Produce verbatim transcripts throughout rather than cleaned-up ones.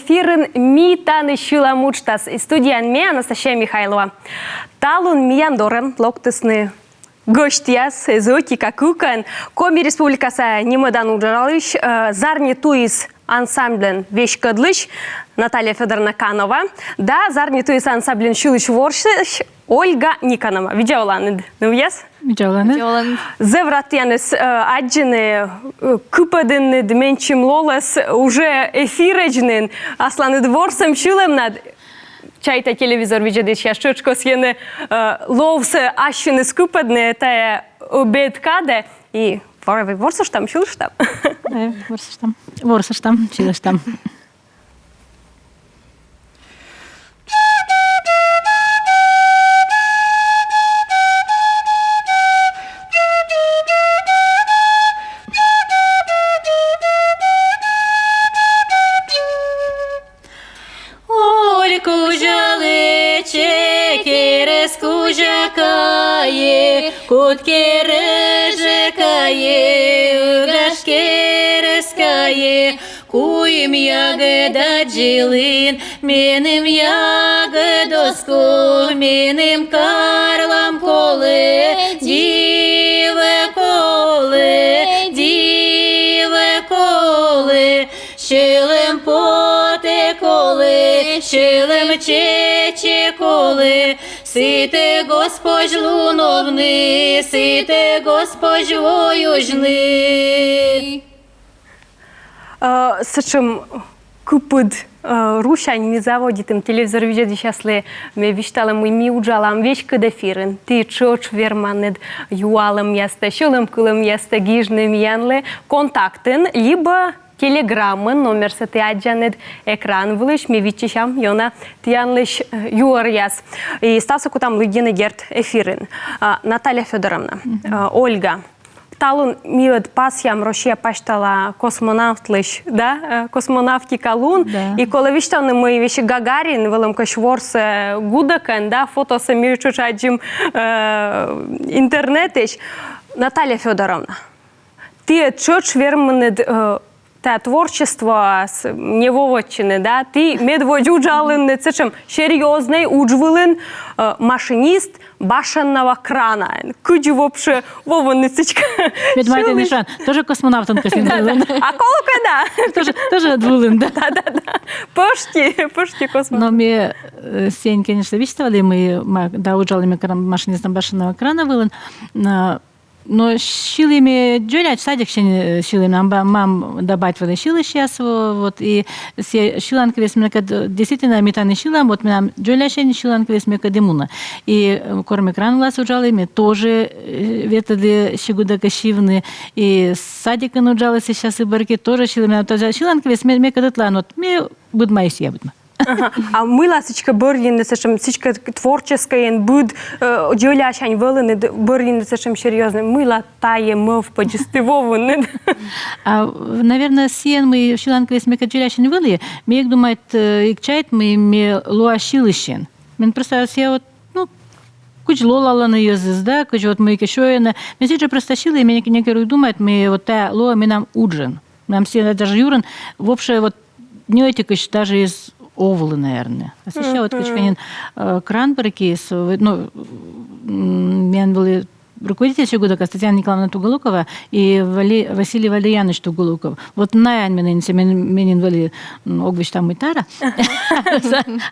Эфирын «Ми тані сьылам» уджтас. И студияын ме, Анастасия Михайлова. Талун миян дорӧ локтісны гӧсьтъяс, эз ӧтик, а кыкӧн. Коми Республикаса нимӧдан уджалысь, э, «Зарни туис» ансамбльӧн веськӧдлысь Наталья Фёдоровна Канова да «Зарни туис» ансамбльын сьылысь-ворсысь Ольга Никонова. Видза оланныд, нывъяс. Видза оланныд. Видза оланныд. Зэв рад тіянӧс, э, аддзыны, э, кыпӧдінныд менсьым лолӧс уже эфирӧдз нин, асланыд ворсӧм сьылӧмнад. Чайта, телевизор видзӧдысьяс тшӧтш кӧсйӧны, э, ловсӧ ассьыныс кыпӧдны тайӧ обед кадӧ. И вор-, ворсыштам, сьылыштам. Да, ворсыштам. Ворсыштам, сьылыштам. Оль кузя лэччэ, керӧс кузя кайэ, куд керӧс жӧ кайэ, ыгаж керӧс кайэ. Куим ягӧд аддзылін, меным ягӧд оз ков, меным карлам колэ, дивӧ колэ, дивӧ колэ. Сьӧлӧм потэ колэ, сьӧлӧм чеччэ колэ, сытэ Господь лун овны, сытэ Господь вой узьны. Э, сэтшӧм кыпыд, э, русянь ми заводитім телевизор видзӧдысьяслы. Ме висьтала, мый ми уджалам веськыд эфирын. Ті тшӧтш верманныд юалӧмъястӧ, сьӧлӧмкылӧмъястӧ гижны миянлы Контактын либӧ Телеграмын, номерсӧ ті аддзанныд экран вылысь, ми виччысям ёна тіянлысь, э, юӧръяс. И ставсӧ кутам лыддьыны, дерт, эфирын. А, Наталья Фёдоровна, э, Ольга, талун ми ӧд пасъям Россия пасьтала космонавтлысь, да, э, космонавтика лун. Да. И колӧ висьтавны, мый весиг Гагарин вӧлӧмкӧ ворсӧ гудӧкӧн, да, фотосӧ ми тшӧтш аддзим, э, интернетысь. Наталья Фёдоровна, ті ӧд тшӧтш верминныд, э, тайӧ творчествоас не вовӧдчыны, да? Ті медводз уджалінныд сэтшӧм серьёзнӧй удж вылын, э, машинист башенного крана. Кыдзи вообще Вовын нин сідзкӧ. Мед мартын ишан. Тоже космонавтын кӧ сійӧ вылын. А колӧкӧ да. Тоже, тоже вылын, да. Да, да, да. Пӧшти, пӧшти космонавт. Но ме, э, сійӧн, конечно, висьтавлі, мый ма, да, уджалі ме кран-, машинистом башенного крана вылын. Но, но сьылі ме дзоляӧдз, садиксянь, э, сьылі ме, мам, мам да бать вӧлі сьылысьяс, во-, вот, и сійӧ сьыланкывйыс мекӧд, э, действительно, ми тані сьылам, вот менам дзолясянь сьыланкывйыс мекӧд и мунӧ. И, э, кор ме кран вылас уджалі, ме тоже, э, ветлі сигудакӧ сьывны, и садикын уджалі, сэсся сы бӧрти тоже сьылі, менам тоже сьыланкывйыс ме-, мекӧд ӧтлаын, вот ме быдма и сійӧ быдма. Ага. А мыйла сідзкӧ бӧрйыны сэтшӧм, сідзкӧ творческӧйӧн быд, э, дзолясянь вӧліны, д-, бӧрйыны сэтшӧм серьёзнӧй, мыйла тайӧ мӧвпӧдзыс ті вовинныд? А, наверно, сійӧн, мый сьыланкывйыс мекӧд дзолясянь вӧлі, ме эг думайт, э, эг чайт, мый ме лоа сьылысьӧн. Мен просто сійӧ вот, ну, кыдз лолалӧны йӧзыс, да, кыдз вот мыйкӧ сёйӧны. Ме сідз жӧ просто сьылі, ме нек-, некор эг думайт, мый вот тайӧ лоӧ менам уджӧн. Менам сійӧ даже юрын вообще вот ньӧти кыдз даже эз овлы, наверно. А сэсся вот кыдзкӧ нин, э, кран бӧрти, с-, ну, м, мен вӧлі руководитель сигудакас Татьяна Николаевна Туголукова и Вали-, Василий Валерьянович Туголуков. Вот найӧ менӧ нин, ме нин, ме нин вӧлі, м, ог висьтав, мый тара.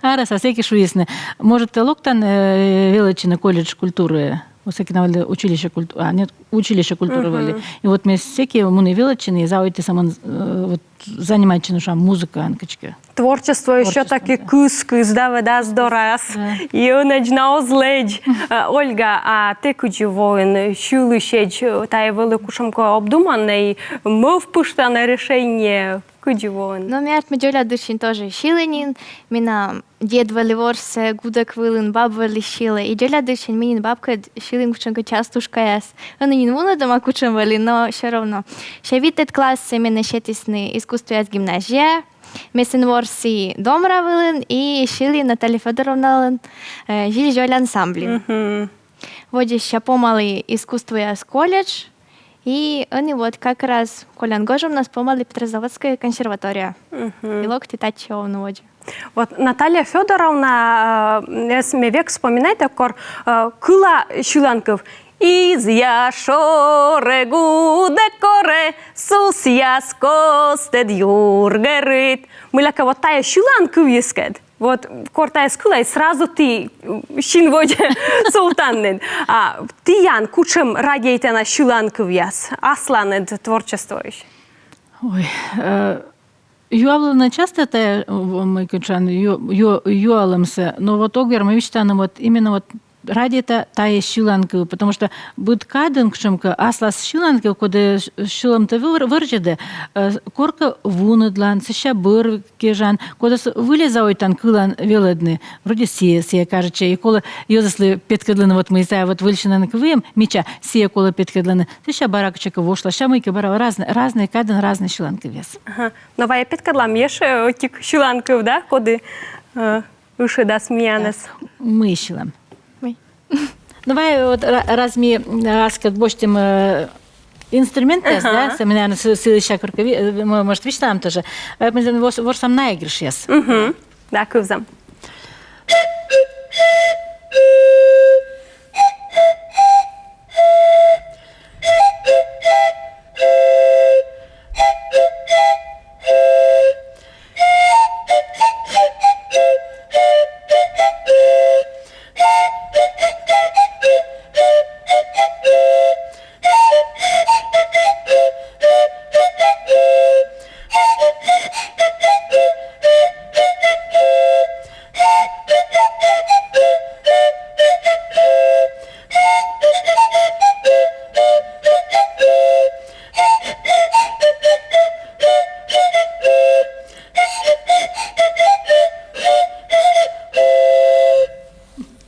Арӧса, сэки шуисны: может, тэ локтан, э, велӧдчыны колледж культуры? Вот сэки на вӧлі училище культу-, а, нет, училище культуры вӧлі. И вот ме сэки муні велӧдчыны, и заводиті сӧмын, э, вот, занимайтчыны, шуам, музыкаӧн кыдзкӧ. Творчество ещё таки кыскис, да, ӧд ас дорас. Да. И ӧнӧдз на оз лэдз. Э, Ольга, а тэ кыдзи воин, сьылысьӧдз, тайӧ вӧлі кутшӧмкӧ обдуманнӧй, мӧвпыштанӧй решение, кыдзи воин? Но ме артмӧ, дзолядысьсянь тоже сьылі нин, менам дед вӧлі ворсӧ гудӧк вылын, баб вӧлі сьылӧ. И дзолядысьсянь ми нин бабкӧд сьылім кутшӧмкӧ частушкаяс. Ӧні нин вунӧдӧма, кутшӧм вӧлі, но всё равно. Сэсся витӧд классӧ менӧ сетісны искусствояс гимназияӧ. Ме сэн ворсі домра вылын и сьылі Наталья Фёдоровналӧн, э, «Зиль-зёль» ансамбльын. Мгм. Водзӧ сэсся помалі искусствояс колледж. И ӧні вот как раз колян гожӧмнас помалі Петрозаводскӧй консерватория. И локті татчӧ овны водзӧ. Вот Наталья Фёдоровна, э, эс ме век вспоминайта, кор, э, кыла сьыланкыв: «Изъя шорӧ, гудӧк корӧ, сусъяс костӧд юргӧрыт». Мыйлакӧ вот тайӧ сьыланкывйыскӧд. Вот кор тайӧс кылан, сразу ті, м, син водзӧ сувтанныд. А тіян кутшӧм радейтана сьыланкывъяс асланыд творчествоысь? Ой, э, юавлӧны частӧ тайӧ, э, мый кутшӧм ю-, ю-, юалӧмсӧ. Но вот ог вермы висьтавны вот именно вот радейта тайӧ сьыланкыв, потому что быд кадын кутшӧмкӧ аслас сьыланкыв, коді сьылӧмтӧ вӧр-, вӧрзьӧдӧ, э, коркӧ вуныдлан, сэсся бӧр кежан, кодӧс выльӧ заводитан кылӧн велӧдны. Вроде сійӧ, сійӧ кажитчӧ, и колӧ йӧзыслы петкӧдлыны, вот мый тайӧ вот выль сьыланкыв выйым мича, сійӧ колӧ петкӧдлыны. Сэсся бара кытчӧкӧ вошлас, сэсся мыйкӧ бара, разнӧй, разнӧй кадын разнӧй сьыланкывъяс. Ага. Но вай петкӧдлам ещӧ ӧтик сьыланкыв, да, коді, э, ышӧдас миянӧс. Мый сьылам. Мый. Ну, вай вот ра-, раз ми, м, аскӧд босьтім, э, инструментъяс, да, сӧмын, наверно, сы-, сылысь коркӧ ви-, э, мо-, может, висьталам тоже. Вай ми ворс-, ворсам наигрышъяс. Мгм. Да, кывзам.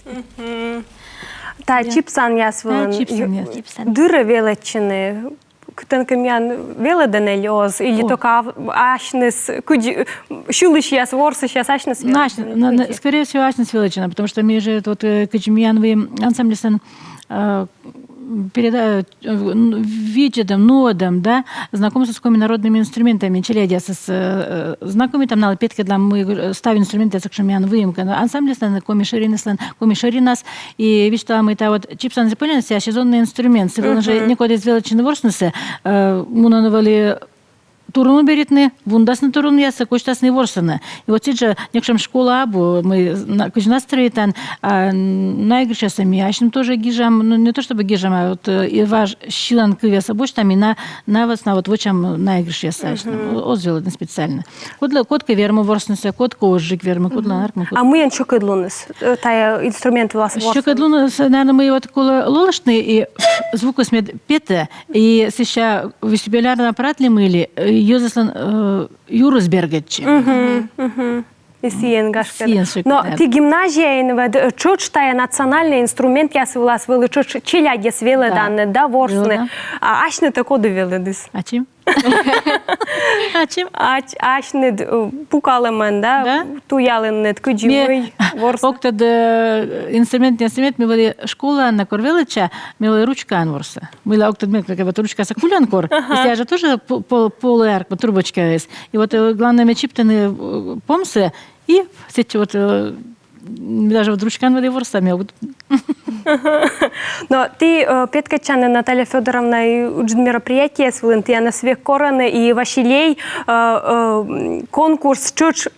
Мгм. Тайӧ чипсанъяс вылын. Тайӧ чипсанъяс. Дыр-ӧ велӧдчӧны? Кытӧнкӧ миян велӧдӧны ли оз, или только ав-, асьныс, кыдз, сьылысьяс, ворсысьяс асьныс велӧдӧны? Ну, асьныс, ну, ну, скорее всего, асьныс велӧдчӧны, потому что ми же вот, э, кыдз миян выйым ансамбльыслӧн, э, переда-, э, н-, видзӧдам, нуӧдам, да, знакомство с коми народными инструментами, челядьясӧс, э, э, знакомитам, налы петкӧдлам, мый, э, став инструментъяс кутшӧм миян выйым кӧ. Ансамбльыслӧн, коми шӧриныслӧн, коми шӧринас, и висьталам, мый тайӧ вот чипсаныс пӧльнас, сійӧ сезоннӧй инструмент, сы вылын жӧ некод эз велӧдчыны ворсныссӧ, э, мунӧны вӧлі турун беритны, вундасны турунъяссӧ, косьтасны и ворсӧны. И вот сідз жӧ некутшӧм школа абу, мый на-, кыдз настроитан, а, н-, наигрышъяссӧ ми асьным тоже гижам, ну, не то чтобы гижам, а вот, э, и важ сьыланкывъяссӧ босьтам и на, на вӧсна вот вӧчам наигрышъяссӧ асьным. О-, оз велӧдны специально. Кодлы, кодкӧ вермӧ ворснысӧ, кодкӧ озджык вермӧ, кодлы ӧнӧрмӧ, код- А мыйӧн сьӧкыдлуныс, э, тайӧ инструмент вылас ворсӧм? Сьӧкыдлуныс, наверно, мый вот колӧ лолыштны, и звукыс мед петӧ, и сэсся вестибулярнӧй аппарат ли мый ли, э, йӧзыслӧн, э, юрыс бергӧдчӧ. Мгм, мгм. И сійӧн, гашкӧ. Сійӧн сьӧкыд, наверно. Но ті гимназияын вед, э, тшӧтш тайӧ национальнӧй инструментъяс вылас вӧлі тшӧтш челядьӧс велӧданныд, да, ворсны. Да. А асьныд-то коді велӧдіс? Ачым. Ачым. Ач-, асьныд, э, пукалӧмӧн, да? Да. Туялінныд, кыдзи мый ворсны. Ме ог тӧд, э, инструмент, инструмент, ме вӧлі школаын на кор велӧдча, ме вӧлі ручкаӧн ворса. Мыйла ог тӧд, ме, как вот ручкасӧ кулян кор, и сійӧ жӧ тоже по-, по-, полӧй артмӧ, трубочкаыс. И вот, э, главное, ме чиптӧны, э, помсӧ, и сэтчӧ вот, э, даже вот ручкаӧн вӧлі ворса, ме ог Но ті, э, петкӧдчанныд, Наталья Фёдоровна, и ыджыд мероприятиеяс вылын, тіянӧс век корӧны, и «Василей», э, э, м, конкурс тшӧтш,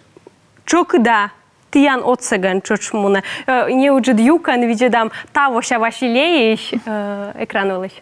тшӧкыда тіян отсӧгӧн тшӧтш мунӧ. Э, неыджыд юкӧн видзӧдам тавося «Василейысь», э, экран вылысь.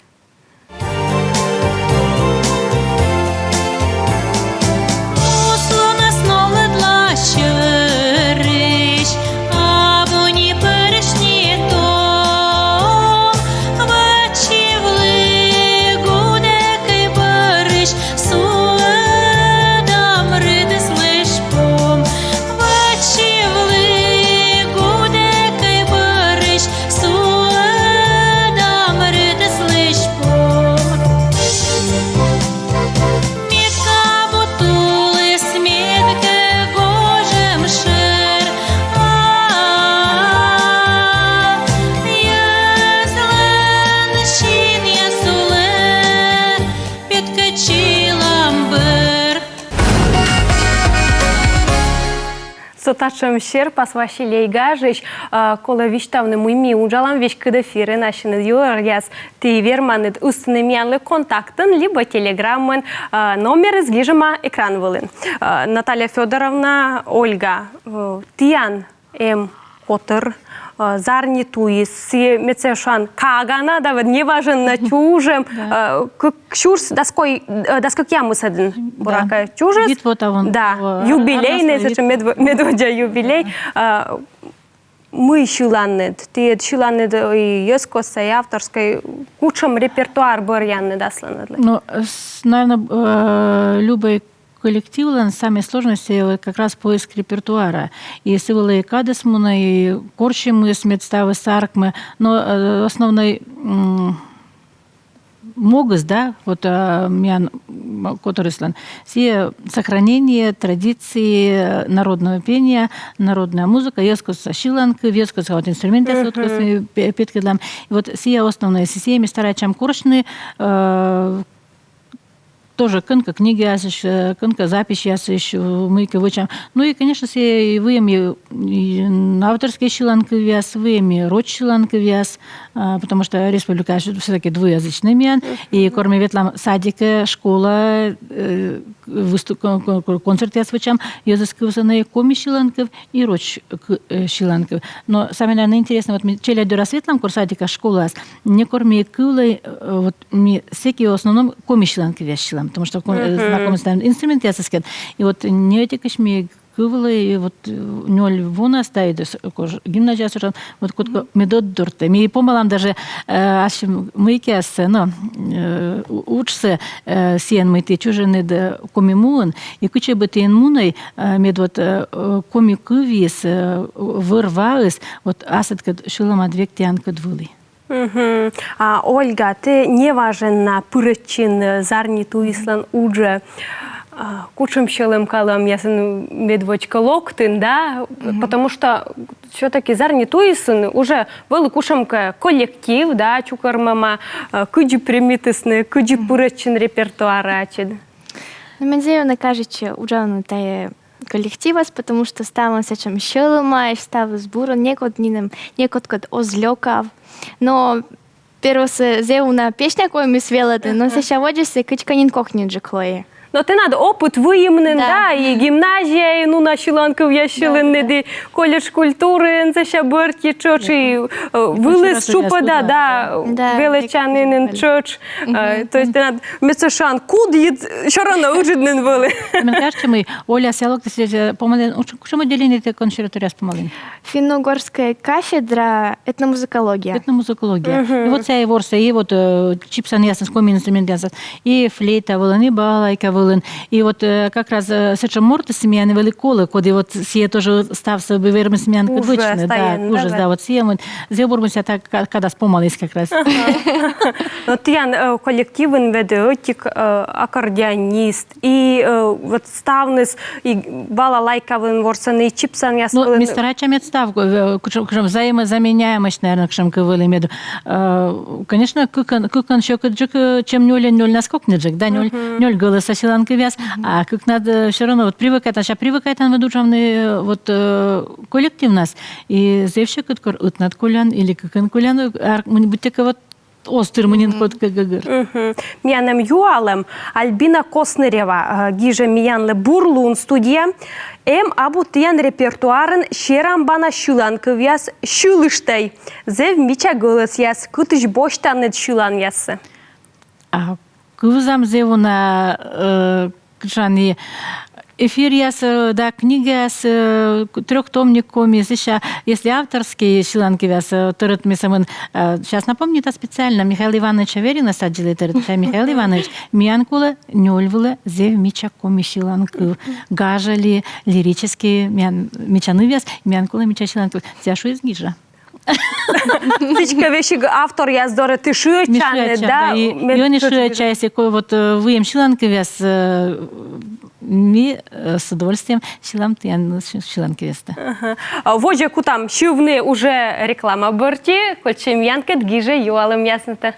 Татшӧм серпас Василей гажысь, а, колӧ висьтавны, мый ми уджалам веськыд эфирын, ассьыныд юӧръяс ті верманныд ыстыны миянлы контактын либӧ телеграммын, а, номерыс гижӧма экран вылын. А, Наталья Фёдоровна, Ольга, э, тіян эм котыр, а, «Зарни туис», сійӧ медся шуан кага на, да, вот, неважӧн на чужӧм, а, кык сюрс дас кӧкъямысӧдын, буракӧ, чужис. Вит во талун. Да, юбилейнӧй, сэтшӧм медво-, медводдза юбилей. А, мый сьыланныд? Ті ӧд сьыланныд и йӧзкостса, и авторскӧй. Кутшӧм репертуар бӧръянныд асланыдлы? Ну, наверное, э, любӧй коллективлӧн самӧй сложнӧй сійӧ как раз поиск репертуара. И сы вылӧ и кадыс мунӧ, и корсьӧмыс, мед ставыс саркмӧ. Но, э, основнӧй, м, могыс, да, вот, а, миян, м, котырыслӧн. Сійӧ сохранение традиции, э, народного пения, народная музыка, йӧзкостса сьыланкыв, йӧзкостса вот инструментъяс, вот, пе-, петкӧдлам. И вот сійӧ основнӧй, сійӧ ми старайтчам корсьны, э, тоже кӧнкӧ книгаясысь, э, кӧнкӧ записьясысь, э, мыйкӧ вӧчам. Ну и, конечно, сійӧ и выйым и, и авторскӧй сьыланкывъяс, выйым и роч сьыланкывъяс, а, потому что республика всё-таки двуязычнӧй миян, и кор ми ветлам садикӧ, школаӧ, э, выступ-, кон-, кон-, кон-, концертъяс вӧчам, йӧзыс кывзӧны коми сьыланкыв и роч к-, э, сьыланкыв. Но самӧй, наверное, интереснӧй, вот ми челядь дорас ветлам, кор садикас, школаас, некор ми кывлӧй, э, вот ми сэки в основном коми сьыланкывъяс сьылам, потому что кон-, э, знакомы с инструментъясыскӧд. И вот ньӧтикысь ми кывлӧй, и вот, э, нёль вонас да, и дас кор гимназияас уджалам, вот кодкӧ мед ӧтдортӧ. Ми помалам даже, э, ассьым мыйкӧяссӧ, но, э, у-, уджсӧ, э, сійӧн, мый ті чужинныд, э, Коми муын, и кытчӧ бы ті эн мунӧй, э, мед вот, э, э, коми кывйыс, э, вӧр-ваыс, вот асыдкӧд сьӧлӧмад век тіянкӧд вӧлі. Мгм. А, Ольга, тэ неважӧн на пырӧдчин, э, «Зарни туислӧн» уджӧ. А, кутшӧм сьӧлӧм калӧмъясын медводз кӧ локтін, да? Мгм. Потому что всё-таки «Зарни туисын» уже вӧлі кутшӧмкӧ коллектив, да, чукӧрмӧма, э, кыдзи примитісны, кыдзи пырӧдчин репертуарӧ ачыд? Ну, меным зэв ёна кажитчӧ уджавны тайӧ коллективас, потому что ставныс сэтшӧм сьӧлӧмаӧсь, ставыс бурӧн, некод нинӧм, некодкӧд оз лёкав. Но первойсӧ зэв уна песня коймис велӧдны, но сэсся водзӧсӧ кыдзкӧ нин кокниджык лои. Но тэнад опыт выйым нин, да, и гимназияын уна сьыланкывъяс сьылінныд, и колледж культурын сэсся бӧрти тшӧтш, и, э, вылыс тшупӧда, да, велӧдчанінын тшӧтш. Э, то есть тэнад, медся шуан, кудйыд всё равно ыджыд нин вӧлі. Мен кажется, мый Оля сялок, то есть, э, помалӧн, уж, кутшӧм отделение тэ консерваторияс помалін? Финно-угорская кафедра этномузыкология. Этномузыкология. Мгм. И вот сійӧ ворсӧ, и вот, э, чипсанъясыс, коми инструментъясыс, и флейта вылын, и балалайка вылын. И вот, э, как раз, э, сэтшӧм мортыс миян вӧлі колӧ, коді вот сійӧ тоже ставсӧ бы вермис миянкӧд вӧчны, да, кужӧ, да, вот сійӧ мый зэв бур, мый сійӧ так ка-, кадас помаліс как раз. Ага. Но тіян, э, коллективын ведь ӧтик, э, аккордеонист, и, э, вот ставныс, и балалайка вылын ворсӧны, и чипсанъяс вылын. Ну, ми старайтчам, мед став, э, кутшӧм, кутшӧм взаимозаменяемость, наверное, кутшӧмкӧ вӧлі мед. Э, конечно, кыкӧн, кыкӧн сьӧкыдджык, э, чем нёльӧн, нёль на скокньыджык, да, нёль, нёль гӧлӧсса сьыланкывъяс, а кыкнад, э, всё равно вот привыкайтан, ща привыкайтан вот уджавны, э, вот, э, коллективнас. И зэв сьӧкыд, кор ӧтнад колян или кыкӧн колян, э, ар-, мый-, быттьӧкӧ вот оз тырмы нин кодкӧ гӧгӧр. Мгм. Миян эм юалӧм. Альбина Коснырова, э, гижӧ миянлы: «Бур лун, студия. Эм абу тіян репертуарын серамбана сьыланкывъяс? Сьылыштӧй. Зэв мича гӧлӧсъяс. Кытысь босьтанныд сьыланъяссӧ?» А кывзам зэв уна, э, кутшӧм и эфиръяс, э, да, книгаяс, э, трёхтомник коми, сэсся, если авторскӧй сьыланкывъяс, э, тӧрыт ми сӧмын, э, щас напомню, да, специально Михаил Иванович Аверинӧс аддзылі тӧрыт, ща Михаил Иванович, миян кулӧ нёль вылӧ зэв мича коми сьыланкыв, гажа ли, лирическӧй, миян мича нывъяс, миян кулӧ мича сьыланкыв, сійӧ шуис: гижа. Сідзкӧ, весиг авторъяс дорӧ ті шыӧдчанныд, да? И ӧні шыӧдча, если кӧ-, вот, э, выйым сьыланкывъяс, э, ми, э, с удовольствием сьылам тіян сьы-, сьыланкывъястӧ. Ага. А водзӧ кутам сьывны уже реклама бӧрти, кольччӧй миянкӧд, гижӧй юалӧмъяснытӧ.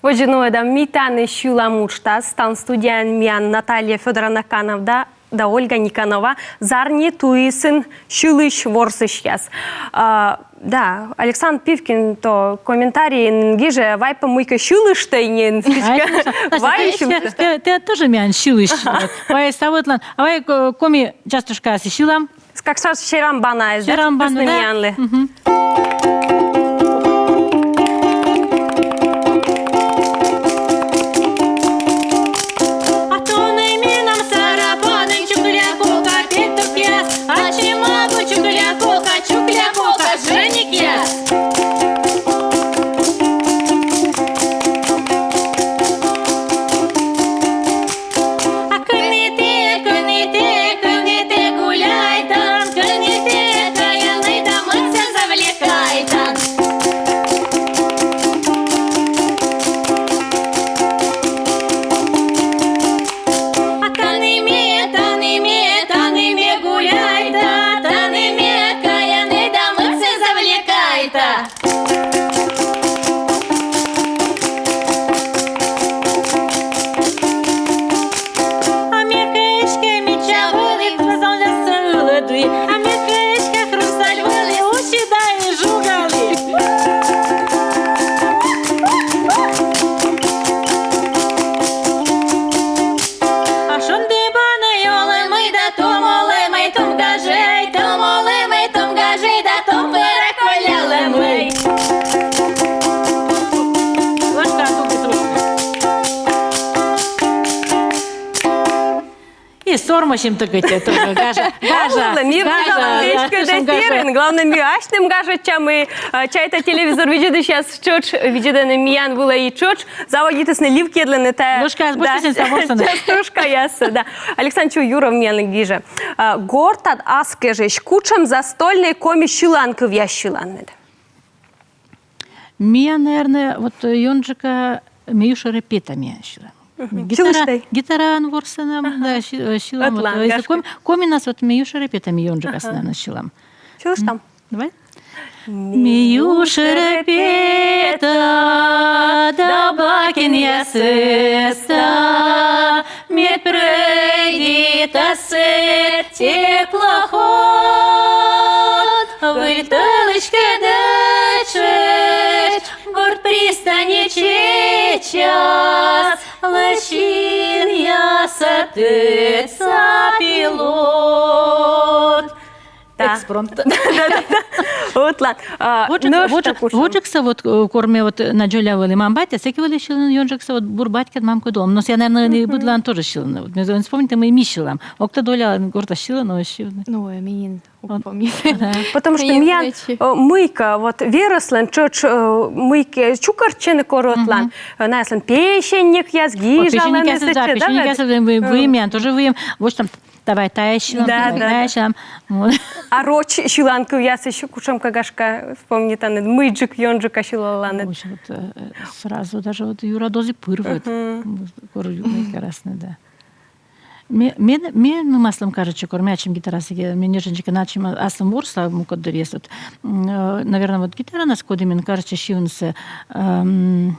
Водзӧ нуӧдам ми тані сьылан уджтас. Талун студияын миян Наталья Фёдоровна Канов да, да Ольга Никонова, «Зарни туисын сьылысь» ворсысьяс. А, да, Александр Пивкин то комментарийын гижӧ: вай пӧ мыйкӧ сьылыштӧй нин. Вай сьылыштӧй. Тэ, тэ тоже миян сьылысь. Вот. Вай савӧтлан. А вай, э, коми частушкаяссӧ сьылам. Как раз серамбанаӧс, да? Серамбана, да. Миянлы. Мгм. А тӧні менам сарапанын чукля кока петукъяс, ачым абу чукля кока, чукля кока, женикъяс. А кӧні тэ, кӧні тэ, кӧні тэ гуляйтан, кӧні тэ каянӧй да мӧд сійӧс завлекайтан. А тані ме, тані ме, тані ме гуляйта, тані ме каянӧй да мӧд сійӧс завлекайта. А ме кӧ эськӧ мича вӧлі, хрустальяссӧ ылӧдлі. А ме кӧ эськӧ хрусталь вӧлі, усьыда и жугалі. А шонді банӧй олӧмӧй да том олӧмӧй, том гажӧй, том олӧмӧй, том гажӧй да том пӧра коллялӧмӧй. И сормосим тык эти тоже. Гажа, гажа, гажа, гажа. Главное, ми асьным гажӧдчам, и, а, чайта, телевизор видзӧдысьяс тшӧтш видзӧдӧны миян вылӧ и тшӧтш заводитісны ливкйӧдлыны тайӧ. Ложкаяс, да, босьтісны, да, ворсӧны частушкаяссӧ, да. Александр Чуюров миянлы гижӧ. А, гортад ас кежысь кутшӧм застольнӧй коми сьыланкывъяс сьыланныд? Миян, наверное, вот, э, ёнджыка «Ме ю шӧрӧ пета» миян сьылам. Мгм. Гитара, гитараӧн ворсам, да, си-, э, сьылам. Вот, э, если коми-, коминас, вот «Ме ю шӧрӧ пета» ми ёнджыкасӧ, наверное, сьылам. Чылыштам. Давай. Ме ю шӧрӧ пета да бакенъяс ӧзта, мед прӧйдитас сэтӧн теплоход. Выль тӧлысь кӧ да тшӧтш горт пристаньӧ чеччас, лӧсинъяса тӧдса пилот. Да. Экспромт. Да, да, да. Вот, ладно. А, водзджык-, ну, водзджык-, водзджыксӧ вот, э, кор ме вот на дзоля вӧлі, мам-батьӧ сэки вӧлі сьылӧны ёнджыксӧ, вот «Бур батькӧд, мамкӧд, олӧм». Но сійӧ, наверное, и быдлаын тоже сьылӧны. Вот ме зэв помнита, мый ми сьылам. Ог тӧд, Оля, гортас сьылӧны, но сьылӧны. Ну, э, ми нин ог помнита. Ага. Потому что миян, э, мыйкӧ, вот верӧслӧн тшӧтш, э, мыйкӧ чукӧртчӧны кор ӧтлаын. Мгм. Э, наяслӧн песенникъяс гижалӧны сэтчӧ, да, песенникъяс, да, песенникъяс, э, выйым, миян тоже выйым. Вот там Давай тайӧ сьылам, да, давай, да, тайӧ сьылам. Вот. А роч сьыланкывъяс ещӧ кутшӧмкӧ, гашкӧ, вспомнитанныд, мыйджык ёнджыка сьылаланныд? Ой, вот, э, сразу даже вот юрад оз и пыр вот. Мгм. Кор юрад карасны, да. Ме, ме, ме, ну, аслым кажитчӧ, кор ме ачым гитарасӧ, ме ньӧжйӧнджыка ачым аслым ворса мукӧд дырйиыс вот. М, э, наверное, вот гитаранас кодъяс мен кажитчӧ сьывнысӧ, эм,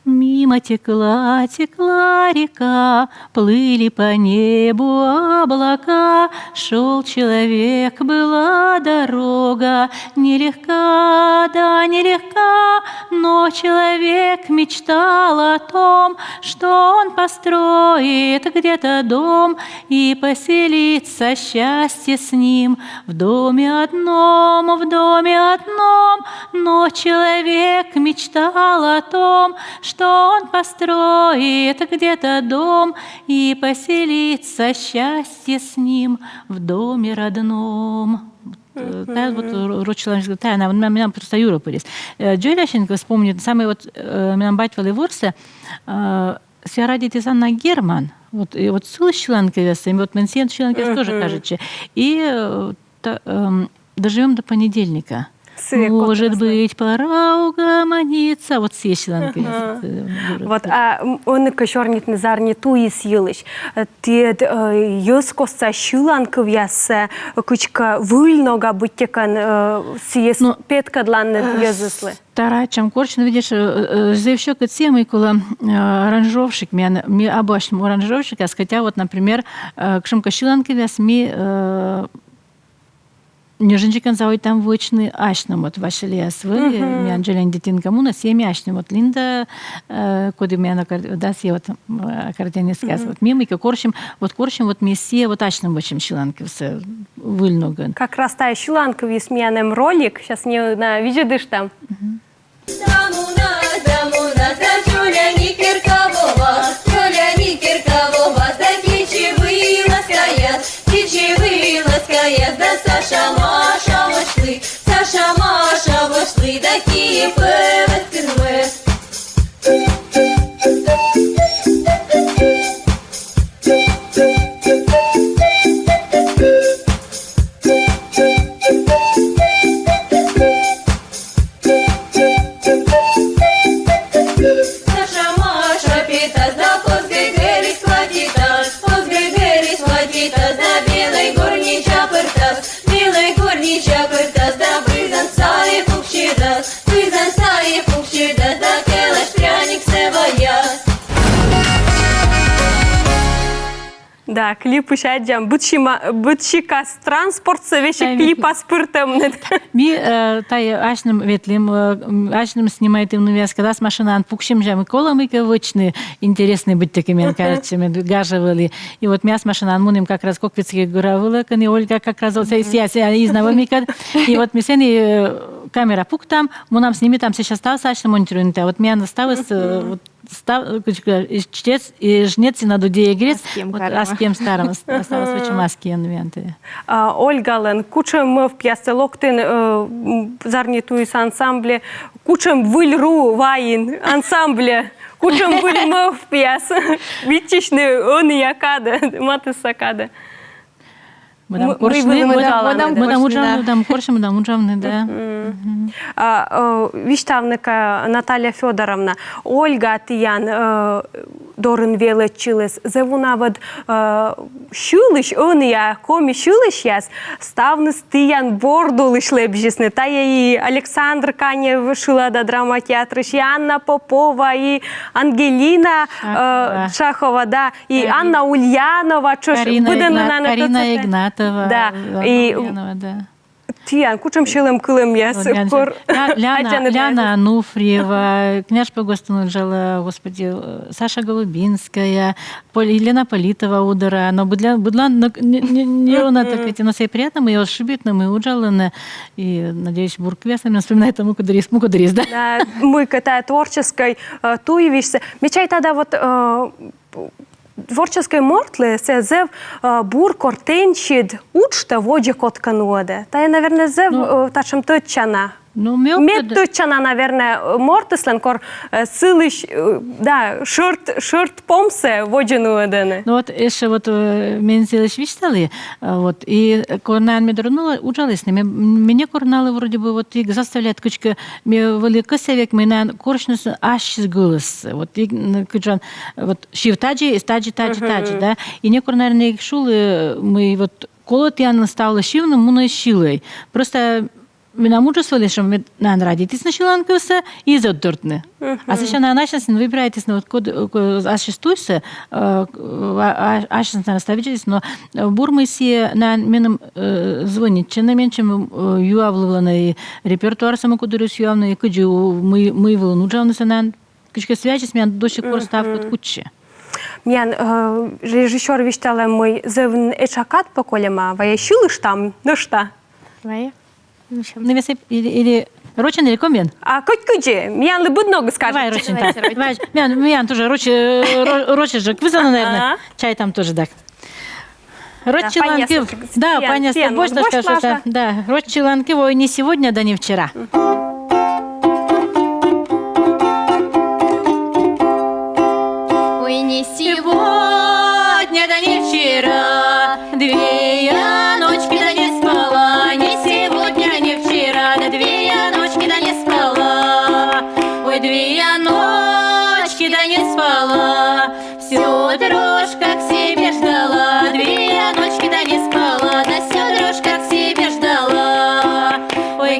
Мимо текла, текла река, плыли по небу облака. Шёл человек, была дорога нелегка, да, нелегка, но человек мечтал о том, что он построит где-то дом и поселится счастье с ним в доме одном, в доме одном. Но человек мечтал о том, что он построит где-то дом и поселится счастье с ним в доме родном. Вот, э, тайӧ вот ро-, роч сьыланыс, тайӧ на, на, менам просто юрӧ пырис. Э, дзолясянь кӧ вспомнитны, самый вот, э, менам бать вӧлі ворсӧ, э, сійӧ радейтіс Анна Герман. Вот, и вот сылысь сьыланкывъяссӧ, и вот мен сійӧн сьыланкывъяс тоже кажитчӧ. И, э, та-, эм, «Доживём до понедельника». Сійӧ, может быть, пора угомониться. Вот сійӧ сьыланкыв. Вот, а ӧні кӧ сёрнитны «Зарни туйыс» йылысь. Э, тіян, э, йӧзкостса сьыланкывъяс, э, кыдзкӧ выль нога быттьӧкӧ, э, сійӧс петкӧдланныд йӧзыслы. Старайтчам корсьны, видишь, э, э, зэв сьӧкыд сійӧ, мый колӧ, э, аранжировщик, миян, ми абу асьным аранжировщикъяс, хотя вот, например, э, кутшӧмкӧ сьыланкывъяс ми, э, ньӧжйӧникӧн заводитам вӧчны асьным, вот Василияс вӧлі, миян дзоляник дитинка мунӧ, сійӧ ми асьным, вот Линда, э, коді миян аккор-, да, сійӧ вот, м, аккордеонисткаыс, вот ми мыйкӧ корсим, вот корсим, вот ми сійӧ вот асьным вӧчим сьыланкывсӧ выль ногӧн. Как раз тайӧ сьыланкывйыс миян эм ролик, сейчас нин на видзӧдыштам. Да мунас, да мунас, да дзоляник керка вылас, дзоляник керка вылас, да кичи вылас каяс, кичи вылас каяс, да Саша, Маша вошлы, Саша, Маша вошлы, да киӧ пӧвӧт кынмӧ. Саша, Маша петас да поз гӧгӧрысь кватитас, поз гӧгӧрысь кватитас да белӧй горнича пыртас, белӧй горнича пыртас да пызан сайӧ пуксьӧдас, пызан сайӧ пуксьӧдас да кӧлач пряниксӧ ваяс. Да, клипысь аддзам, быд сима-, быд сикас транспортсӧ весиг клипас пыртӧмныд. Ми, э, тайӧ асьным ветлім, э, м, асьным снимайтім, ну, вяз кадас машинаын пуксим, жӧ ми колӧ мыйкӧ вӧчны интереснӧй быттьӧкӧ, мен кажется, мед гажа вӧлі. И вот ми ас машинаын мунім как раз Коквицкӧй гора вылӧ, кӧні Ольга как раз вот сійӧ, сійӧ, сійӧ изна вӧлі мыйкӧ. И вот ми сэні, э, камера пуктам, мунам снимитам, сэсся ставсӧ асьным монтируйтам. Вот миян ставыс, э, вот став, э, кыдз кӧ, и чтец, и жнец, и на дуде, и грец. Аскем, вот, карма. Аскем старым, ас-, ас-, ас-, вӧчим аскем виянтӧ. А Ольгалӧн кутшӧм мӧвпъяссӧ локтін, э, м, «Зарни туйыс» ансамбльӧ, кутшӧм выль ру вайин ансамбльӧ, кутшӧм выль мӧвпъяс виччысьны ӧнія кадӧ, матысса кадӧ. Мӧдам корсьны, мӧдам, мӧдам уджавны, мӧдам корсьны, мӧдам уджавны, да. Мгм. А, э, висьтавны-кӧ, Наталья Фёдоровна, Ольга тіян, э, дорын велӧдчыліс, зэв уна ӧд, э, сьылысь, ӧнія коми сьылысьяс, ставныс тіян борд улысь лэбзисны. Тайӧ и Александр Канев, шылада, драма театрысь, и Анна Попова, и Ангелина, э, Шахова, да. И Анна Ульянова, чӧж, Карина быдӧнлӧн Игнат-, Анна Карина Игнатова, да. И Ульянова, да. Тіян кутшӧм сьӧлӧмкылӧмъяс, кор Ля-, Ляна, аддзанныд Ляна Ануфриева, Княжпогостын уджалӧ, господи, э, Саша Голубинская, Пол-, Елена Политова удора, но быдлаын, быдлаын, но, не, не, не уна так эти, но сійӧ приятно, мый ошибитны, мый уджалӧны, и, надеюсь, бур кывъяс меным вспоминайтны мукӧддырйи, мукӧддырйи, да? Да, мыйкӧ тайӧ творческӧй, э, туй висьсӧ. Ме чайта да, вот, э, творческӧй мортлы сійӧ зэв, э, бур, кор тэнсьыд уджтӧ водзӧ кодкӧ нуӧдӧ. Тайӧ, наверное, зэв, э, татшӧм тӧдчана. Ну, мед тӧдчана, наверное, э, мортыслӧн, кор, э, сылысь, э, да, шӧрт, шӧрт помсӧ водзӧ нуӧдӧны. Ну вот, ещӧ вот, э, мен сылысь висьталі, э, вот, и, э, кор найӧ ме дорын уджалісны, ме, ме некор налы вроде бы вот и заставляйт кыдзкӧ, ме вӧлі кӧсъя век, мый найӧ корсьнысны ассьыс гӧлӧс. Вот и, м, кыдз шуан, вот сьыв тадзи, тадзи, тадзи, тадзи, да. И некор, наверное, эг шулы, мый вот колӧ тіянлы ставлы сьывны, мунӧй сьылӧй. Просто менам уджыс вӧлі, что мед-, найӧ радейтісны сьыланкывсӧ и зэв дыртны. А сэсся найӧ асьнысӧ выбирайтісны, вот код, ко-, ассьыс туйсӧ, э, а, а, ассьыныс найӧ ставитчӧдісны, но, э, бур, мый сійӧ найӧ меным, э, звонитчӧны, менсьым, э, юавлывлӧны и репертуарсӧ мукӧддырйи юавны, и кыдзи у-, мый, мый вылын уджавнысӧ найӧ. Кыдзкӧ связьыс миян до сих пор ставкӧд кутчӧ. Миян, э, режиссёр висьталӧ, мый зэв нин этша кад пӧ кольӧма, вайӧ сьылыштам нӧшта. Вайӧ. Ну, весиг или, или рочӧн, или комиӧн? А кыдз, кыдзи, миянлы быд ногыс кажитчӧ. Давай рочӧн, давай. Давай, миян, миян тоже роч, э, ро-, рочӧн жӧ квиза, наверное. Ага. Чайтам тоже, так. Роч сьыланкыв. Да, паняс, паняс, паняс, босьтлаша, босьтлаша. Да, роч сьыланкыв «Ой, не сегодня, да не вчера». Ой, не сегодня, да не вчера, две я ночки да не спала, не сегодня, не вчера, да две я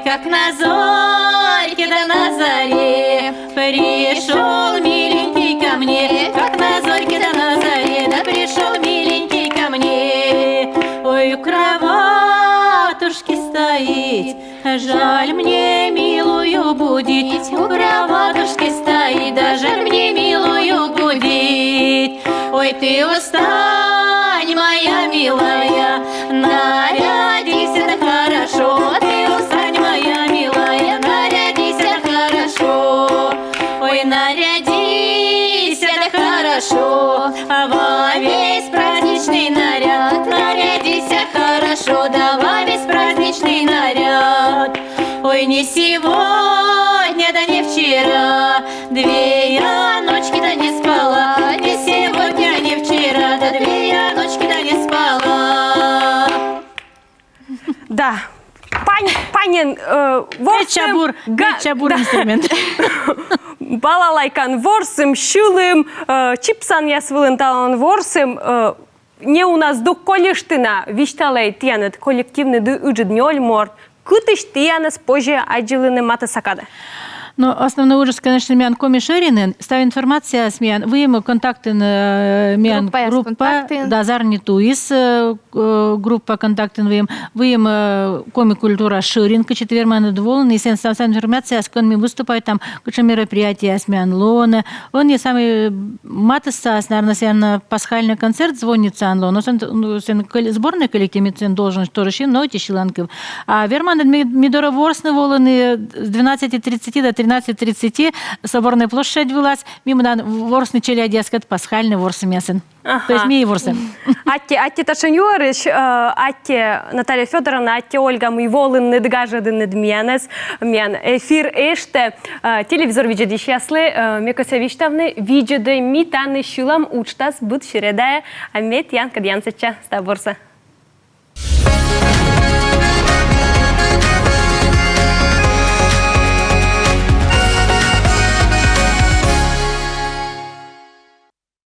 Как на зорьке да на заре пришёл миленький ко мне, как на зорьке да на заре, да пришёл миленький ко мне. Ой, у кроватушки стоит, жаль мне милую будить, у кроватушки стоит, да жаль мне милую будить. Ой, ты устань, моя милая, нарядись да хорошо, ты устань, моя милая, нарядись да хорошо. Ой, нарядись да хорошо, а во весь праздничный наряд, нарядись да хорошо, да во весь праздничный наряд. Ой, не сегодня, да не вчера, две я ночки да не спала, не сегодня, не вчера, да две я ночки да не спала. Да. Пань, паньӧн, э, ворсім. Чабур, Га- чабур да. Инструмент. Балалайкаӧн ворсім, сьылім, э, чипсанъяс вылын талун ворсім, э, неуна здук кольышті на, висьталӧй тіянӧс коллективныд ыджыд нёль морт. Кытысь тіянӧс позьӧ аддзывлыны матысса кадӧ? Но основной уджыс, конечно, миян Коми шӧринын, став информацияс миян выйым контактын, э, миян Группаяс группа, контактын. Да, «Зарни туис», э, э, группа контактын выйым, выйым, э, Коми культура шӧрин, кытчӧ ті верманныд волыны, и сэн став информацияс, кӧн ми выступайтам, кытшӧм мероприятиеяс миян лоӧны. Ӧні самый матыссаыс, наверно, сэн пасхальнӧй концерт «Звонница» лоӧ, но сэн, ну, сэн кол- сборнӧй коллектив, ми сэн должен тоже син, но ӧти сьыланкыв. А верманныд ми, ми дорӧ ворсны волыны с двенадцати тридцати до тринадцати тридцати Соборнӧй площадь вылас, ми мӧдам ворсны челядьяскӧд пасхальнӧй ворсӧмъясын. То есть ми и ворсам. Аттьӧ, аттьӧ татшӧм юӧрысь, э, аттьӧ Наталья Фёдоровна, аттьӧ Ольга, мый волінныд, гажӧдінныд миянӧс, миян эфир эштӧ, э, телевизор видзӧдысьяслы, э, ме кӧсъя висьтавны, видзӧдӧй, ми тані сьылам уджтас быд середаӧ, а ме тіянкӧд янсӧдча. Став бурсӧ.